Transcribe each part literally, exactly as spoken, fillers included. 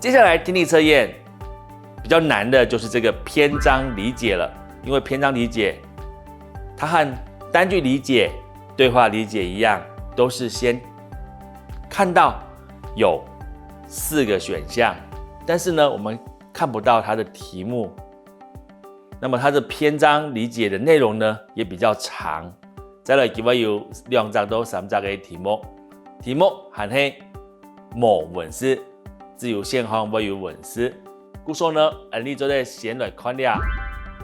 接下來聽力測驗比較難的就是這個篇章理解了，因為篇章理解它和單句理解、對話理解一樣，都是先看到有四個選項，但是呢，我們看不到它的題目。那麼它的篇章理解的內容呢，也比較長。再來，佢會有兩隻到三隻个題目，題目還係無文字，只有選項會有文字。故所呢，𠊎俚做得先來看這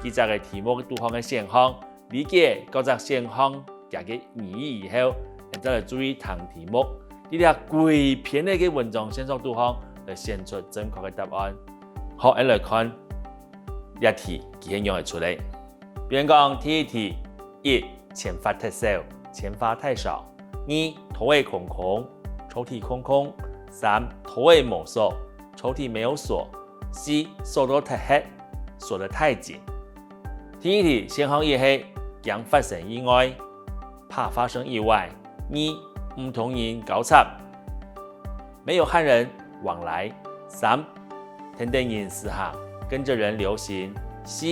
幾隻个題目肚項个選項，理解各隻選項佢个意義以後，再來注意聽題目，在這歸篇个文章線索肚項來選出正確个答案。好，𠊎俚來看這題佢係仰仔出个。比如講第一題，一，錢花忒少，錢花太少。二，拖仔空空，抽屜空空。三，拖仔無鎖，抽屜沒有鎖。四，鎖到忒核，鎖得太緊。第一題選項一係驚發生意外，怕發生意外。二，毋同人交插，沒有和人往來。三，跈等人時行，跟著人流行。四，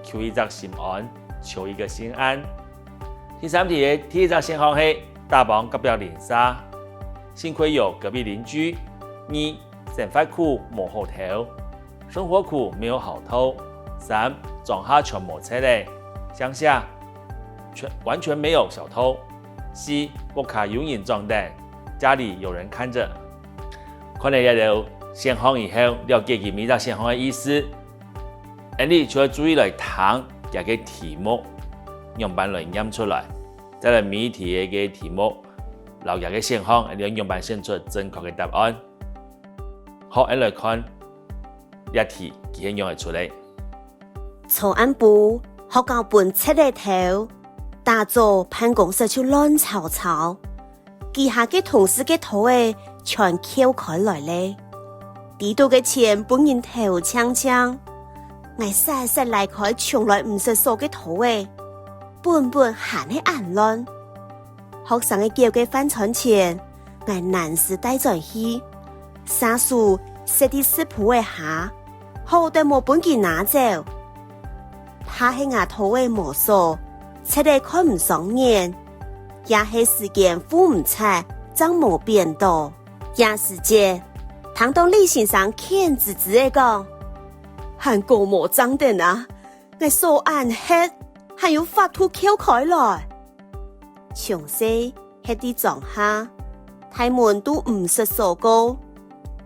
求一隻心安，求一個心安。第三題个第一隻選項係打幫隔壁鄰舍，幸虧有隔壁鄰居。二，生活苦無好偷，生活苦沒有好偷。三，莊下全無賊仔，鄉下全，完全沒有小偷。四，屋下有人掌等，家裡有人看著。看了這兜選項以後，了解佢每隻選項个意思，𠊎俚就愛注意來聽佢个題目，仰般來唸出來，再來每一題个題目，摎佢个選項，𠊎俚愛仰般選出正確个答案。好，𠊎俚來看這題佢係仰仔出个。昨暗晡，學校分賊仔偷，打早辦公室就亂糟糟，幾下个同事个拖仔全撬開來咧。知著个錢分人偷淨淨，𠊎煞煞拉開從來毋識鎖个拖仔，本本還係恁亂。 學生个繳个飯餐錢，𠊎懶屍帶轉去，續手塞在食譜仔下，好得無分佢拿走。怕係𠊎拖仔無鎖，賊仔看毋爽眼，也係時間赴毋掣，正無變到。這時節，聽著李先生譴吱吱仔講：「還過無正等啊！𠊎鎖恁核，還有法度撬開來！」 從細歇在莊下，大門都毋識鎖過，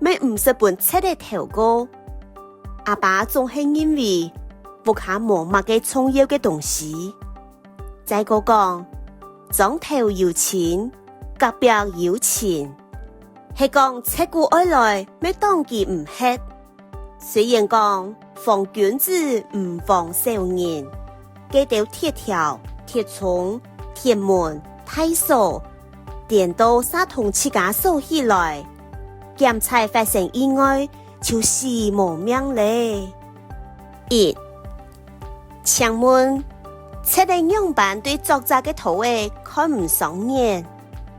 乜毋識分賊仔偷過。阿爸總係認為屋下無麼个重要个東西。再過講，庄頭有親，隔壁有親，係講賊牯愛來，乜擋佢毋核。 雖然講防君子毋防小人，該兜鐵條、鐵窗、鐵門、大鎖，顛倒煞同自家鎖起來，檢采發生意外就死無命咧。一、請問，賊仔仰般對作者个拖仔看毋爽眼？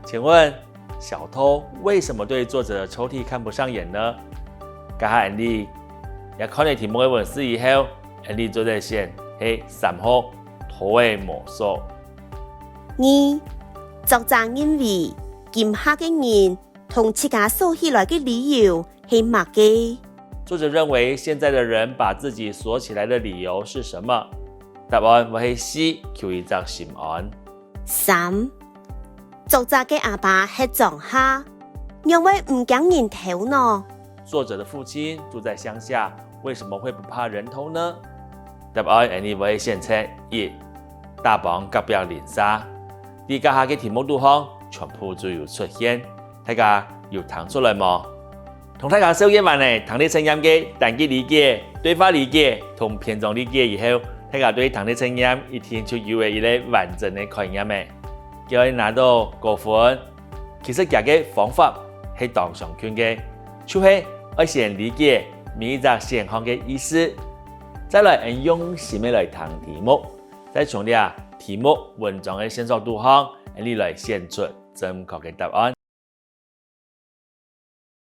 請問， 小偷為什麼對作者的抽屜看不上眼呢？這下𠊎俚也看了題目个文字以後，𠊎俚做得選係三號，拖仔無鎖。二、作者認為今下个人同自家鎖起來个理由係麼个？作者認為現在的人把自己鎖起來的理由是什麼？答案會係四，求一隻心安。 三、作者个阿爸歇莊下，仰會毋驚人偷呢？作者的父親住在鄉下，為什麼會不怕人偷呢？答案𠊎俚會選擇一，打幫隔壁鄰舍。在這下个題目肚項，全部就有出現。 大家有聽出來無？同大家紹介完了聽力測驗个單句理解、對話理解同篇章理解以後，大家對聽力測驗一定就有了一個完整个概念了。佢愛拿著高分，其實佢个方法係當相近个，就係愛先理解每一隻選項个意思，再來用心个來聽題目，再從這題目文章个線索肚項，𠊎俚來選出 正確个答案。